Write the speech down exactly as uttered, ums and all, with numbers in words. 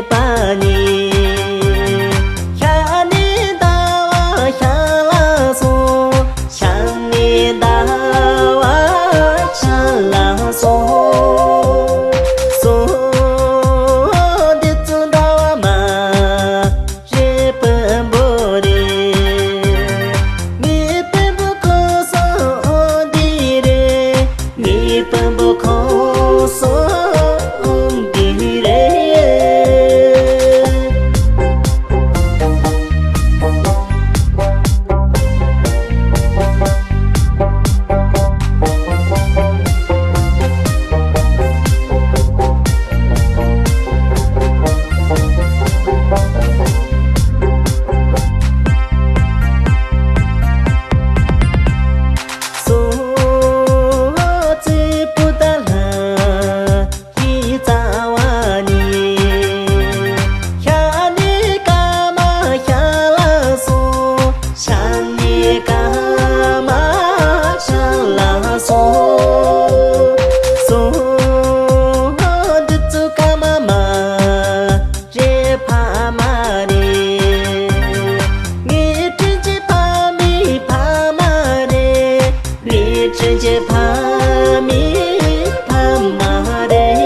པ་ནི། ཤར་ནས་ཟླ་བ་ཤར་ལ་སོང་། ཤར་ནས་ཟླ་བ་ཤར་ལ་སོང་། སོང་། འདི་ཚོ་ཟླ་བ་མ་རེད་བུ་མོ་རེད། ངའི་བུ་མོ་ཁོ་སོང་འདི་རེད། ངའི་བུ་མོ་ཁོ་སོང་འདི་རེད། སོ་ཙི་པུ་ཏ་ལ་ཡི་རྩ་བ་ནི། ཤར་ནས་ཀ་མ་ཤར་ལ་སོང་། ཤར་ནས་ཀ་མ་ཤར་ལ་སོང་། སོང་། འདི་ཚོ་ཀ་མ་མ་རེད་ཕ་མ་རེད། ངའི་དྲིན་ཅན་ཕ་མའི་ཕ་མ་རེད། ངའི་དྲིན་ཅན་ཕ་མའི་ཕ་མ་རེད།